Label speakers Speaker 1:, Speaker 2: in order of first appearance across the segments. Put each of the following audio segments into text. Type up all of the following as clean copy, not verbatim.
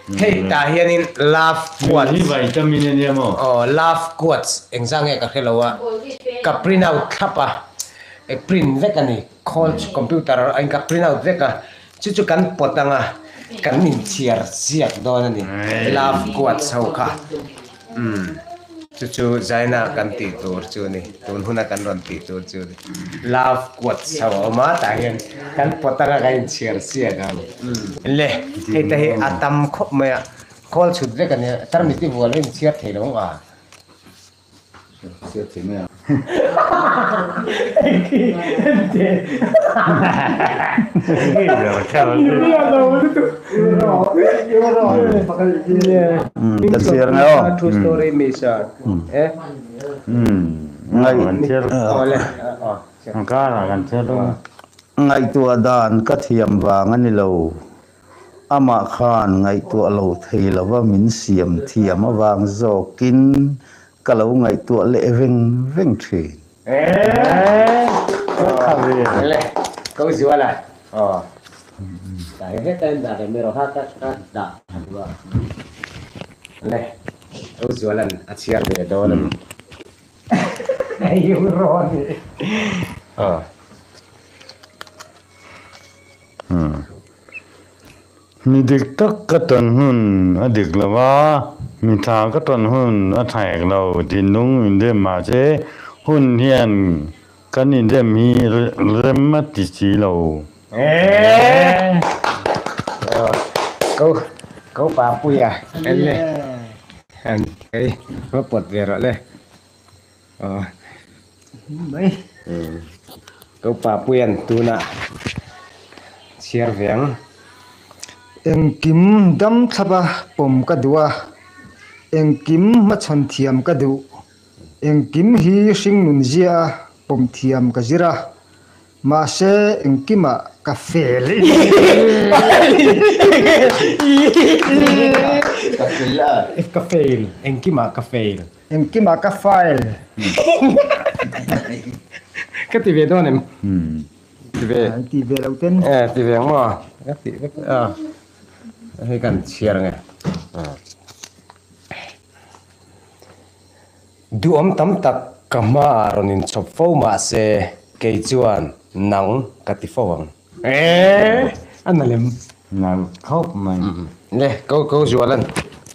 Speaker 1: Hei tah hianin love quotes.
Speaker 2: Hi vitamin a nia maw?
Speaker 1: Aw, love quotes engzah nge ka hre lo a, ka print out thlap a, print vek a ni, khawl chu computer a in ka print out vek a, chu chu kan pawt ang a, kan inchhiar ziak dawn a ni, love quotes ho kha. Umm chu chu Zaina kan tih tur chu a ni, tun huna kan rawn tih tur chu a ni. Love quotes ho a awm a, tah hian kan pawt anga kan inchhiar chiak ang. Le, hei te hi a tam khawp mai a, khawl chhut vek a nia, tarmit i vual a inchhiar thei lo ang a.
Speaker 3: Chhiar thei mai a. Ka chhiar nge aw. Ngaihtuah dan ka thiam vang a ni lo. Amah khan ngaihtuah lo thei lova min siam thiam avang zawkin ka lo ngaihtuah leh veng veng thin.
Speaker 2: Mi dik tak ka tawn hun a dik lo a, mi tha ka tawn hun a tha hek lo. Thinlung indem mahse hun hian kan indem hi rem a ti si lo.
Speaker 1: Ko ko pa puia en le an ei va pawt ve rawh le aw mai ko pa puian tunah chhiar ve ang.
Speaker 4: Engkim dam thlap a pawm ka duh a, engkim hmachhawn thiam ka duh. Engkim hi hringnun zia a pawm thiam ka zir a, Mahse engkimah ka fail i.
Speaker 3: Ka fail a.
Speaker 1: Ka fail, engkimah ka fail.
Speaker 4: Engkimah ka fail.
Speaker 1: Ka ti ve dawn em? Ti ve.
Speaker 4: Ti ve lo ten.
Speaker 1: Eh, ti ve ang maw? Ka ti vek a. Hei kan chhiar ang e. Duhawm tam tak ka hmaah rawn inchhawp fo mah se kei chuan nang ka ti fo ang. Eeh a na lem.
Speaker 2: Nalh khawp mai.
Speaker 1: Le ko ko zual an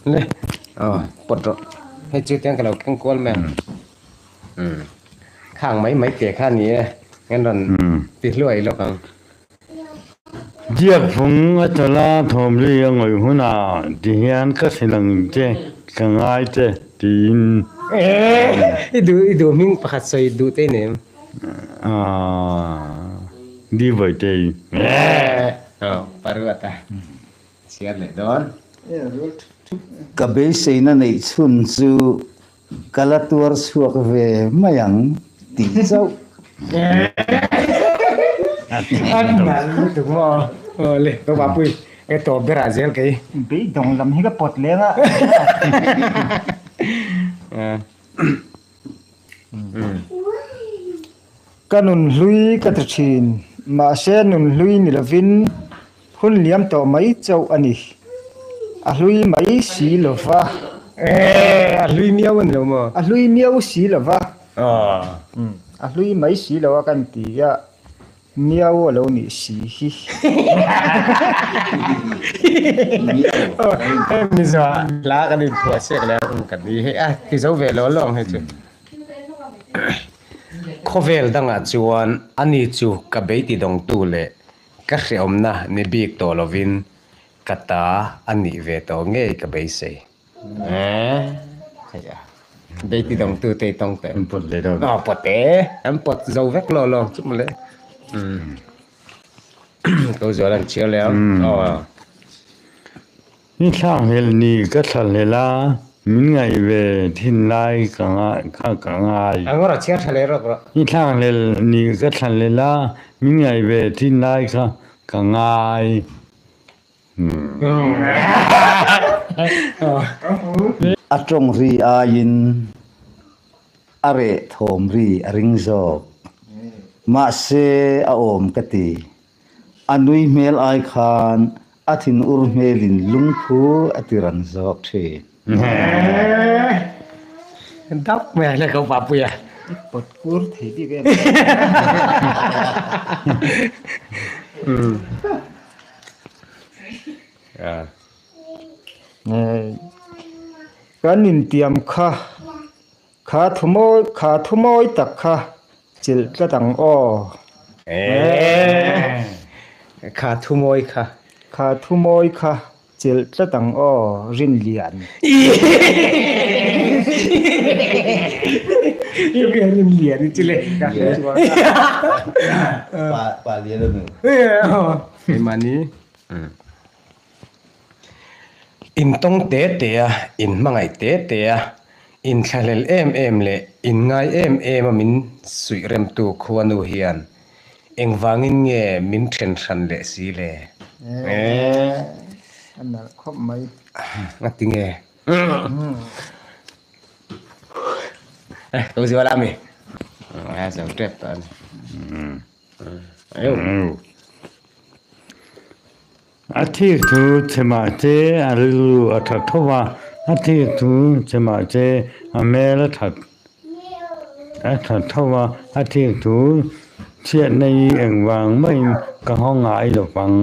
Speaker 1: le aw pawt rawh hei chu tiang ka lo keng kual mai ang umm khang mai mai teh kha ni e kan rawn ti hluai lawk ang.
Speaker 2: Diak phung a tala thawm ri a ngawih hunah ti hian ka hrilh ang che, ka ngai che tiin.
Speaker 1: I duh i duh hming pakhat sawi duh te nem.
Speaker 2: Aaa di vawi te i.
Speaker 1: Aw paruat a chhiar leh dawn.
Speaker 3: Ka beiseina neih chhun chu Ka la tuar chhuak ve mai ang tih chauh.
Speaker 1: A nal lutuk maw? Aw le, ka bapui ka tawp berah zel kei.
Speaker 4: Beidawng lam hi ka pawt leng a. Ka nun hlui ka ti thin, mahse nun hlui ni lovin hun liam tawh mai chauh a ni. A hlui mai si lo va.
Speaker 1: Eeh, a hlui miau a ni lo maw?
Speaker 4: A hlui miau si lo va. A hlui mai si lo a kan ti a, miau a lo nih si hi.
Speaker 1: Hemi zawh hla kan inphuah siak leh ang ka ni hei a, ti zo ve lo lo ang hei chu. Khawvel dangah chuan ani chu ka beiti dawngtu leh ka hrehawmna ni bik tawh lovin ka ta a nih ve tawh ngei ka beisei. Beiti dawngtu te i tawng teh.
Speaker 2: An pawt leh dawn.
Speaker 1: Aw pawt e, an pawt zo vek lo lo chu mawle. Ko zual an chhiar leh ang. Aw.
Speaker 2: Ni thlak hlel ni ka thla hlel a, min ngaih ve thin lai ka kha ka ngai.
Speaker 1: A ngawr a chhiar tha leh rawk rawh.
Speaker 2: Ni thlak hlel ni ka thla hlel a, min ngaih ve thin lai kha ka ngai.
Speaker 3: A tawng ri aiin a reh thawm ri a ring zawk. Mahse a awm ka ti. A nui hmel ai khan A thinur hmelin lungphu a ti ran zawk thin.
Speaker 1: Dap mai a hle ko Papuia.
Speaker 4: I pawt kur thei bik em? Kan intiam kha, kha thu mawi, kha thu mawi tak kha chilh tlat ang aw.
Speaker 1: Kha thu mawi kha.
Speaker 4: Kha thu mawi kha chilh tlat ang aw, Rinlian.
Speaker 1: Rinlian i chile.
Speaker 3: Pa lian a nu.
Speaker 1: Keimahni. Intawng te te a, inhmangaih te te a, inthlahlel em em leh inngai em em a min suih remtu khuanu hian engvangin nge min then hran leh si le?
Speaker 4: A nalh khawp mai.
Speaker 1: Ngati nge? Ko Zuala mi? A zo tep tawh a ni.
Speaker 2: A thik thu che mah che a rilru a tha tho va, a thik thu che mah che a hmel a that a tha tho va, a thik thu chhiatna hi engvang maiin ka haw ngai lo vang.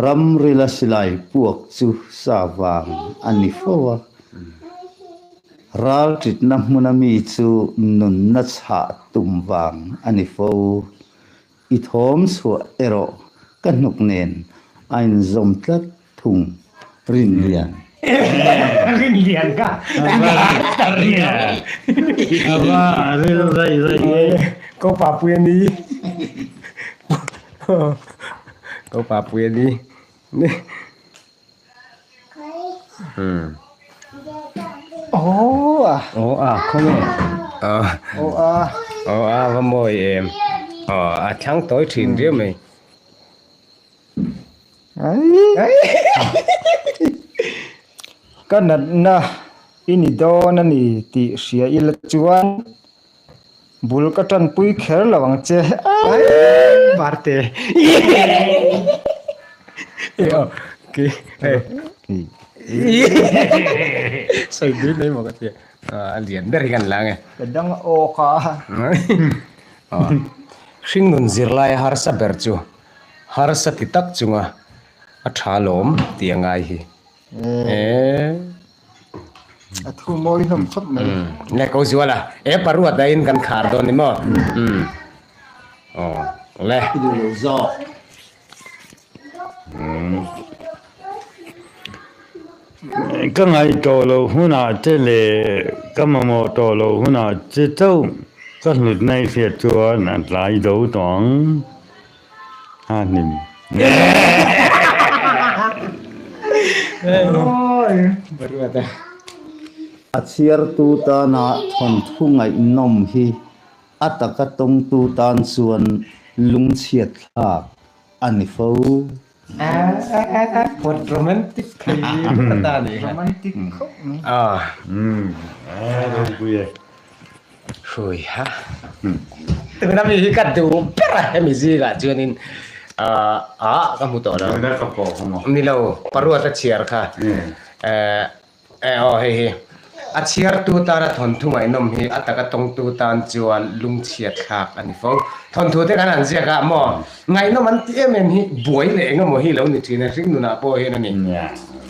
Speaker 3: Ramrila silai puak chu sa vang a ni fo a, ral titna hmuna mi chu nunna chhah tum vang a ni fo. I thawm chhuah erawh ka hnuk nen a inzawm tlat thung Rinlian.
Speaker 1: Rinlian ka
Speaker 2: Ava ril raih raih e.
Speaker 1: Ko Papui a ni. Ko Papui a ni.
Speaker 4: Aw a.
Speaker 1: Aw a khawnge.
Speaker 4: Aw a.
Speaker 1: Aw a va mawi em. Aw a thlang tawi thin riau mai.
Speaker 4: Ka natna i ni dawn a ni tih hria ila chuan bul ka tanpui kher lo ang che.
Speaker 1: Parte. Sawi bui mai maw ka ti. A lian ber hi kan la nge.
Speaker 4: Ka dang awk a.
Speaker 1: Hringnun zirlai harsa ber chu Harsa ti tak chunga a tha lawm tih a ngai hi.
Speaker 4: A thu mawi hlawm khawp mai.
Speaker 1: Le ko zual a, e paruat a in kan khar dawn ni maw? Aw le.
Speaker 3: I duh lo zawk.
Speaker 2: Ka ngaih tawh loh hunah che leh ka mamawh tawh loh hunah che chauh ka hlutna i hriat chuan a tlai zo tawh ang. A hnim.
Speaker 3: A chhiartu tana thawnthu ngaihnawm hi a taka tawngtu tan chuan lungchhiat thlak a ni fo.
Speaker 1: Pawt romantic thei ta a ni.
Speaker 4: Romantic khawp mai.
Speaker 2: Ropui e.
Speaker 1: Hrui ha. Tuna mi hi ka duh ber a hemi zingah chuanin ah ka hmu tawh lo. Ni lo paruat a chhiar kha eh aw hei hi a chhiartu tana thawnthu ngaihnawm hi a taka tawngtu tan chuan lungchhiat thlak a ni fo. Thawnthu te kan han ziak a maw ngaihnawm an ti em em hi buai leh eng emaw hi lo ni thin a hring nunah pawh hian a ni.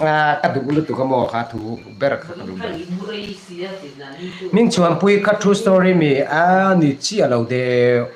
Speaker 1: Ka duh lutuk a maw kha thu ber kha ka duh ber. Min chhuanpui kha true story mi a ni chiah lo deuh.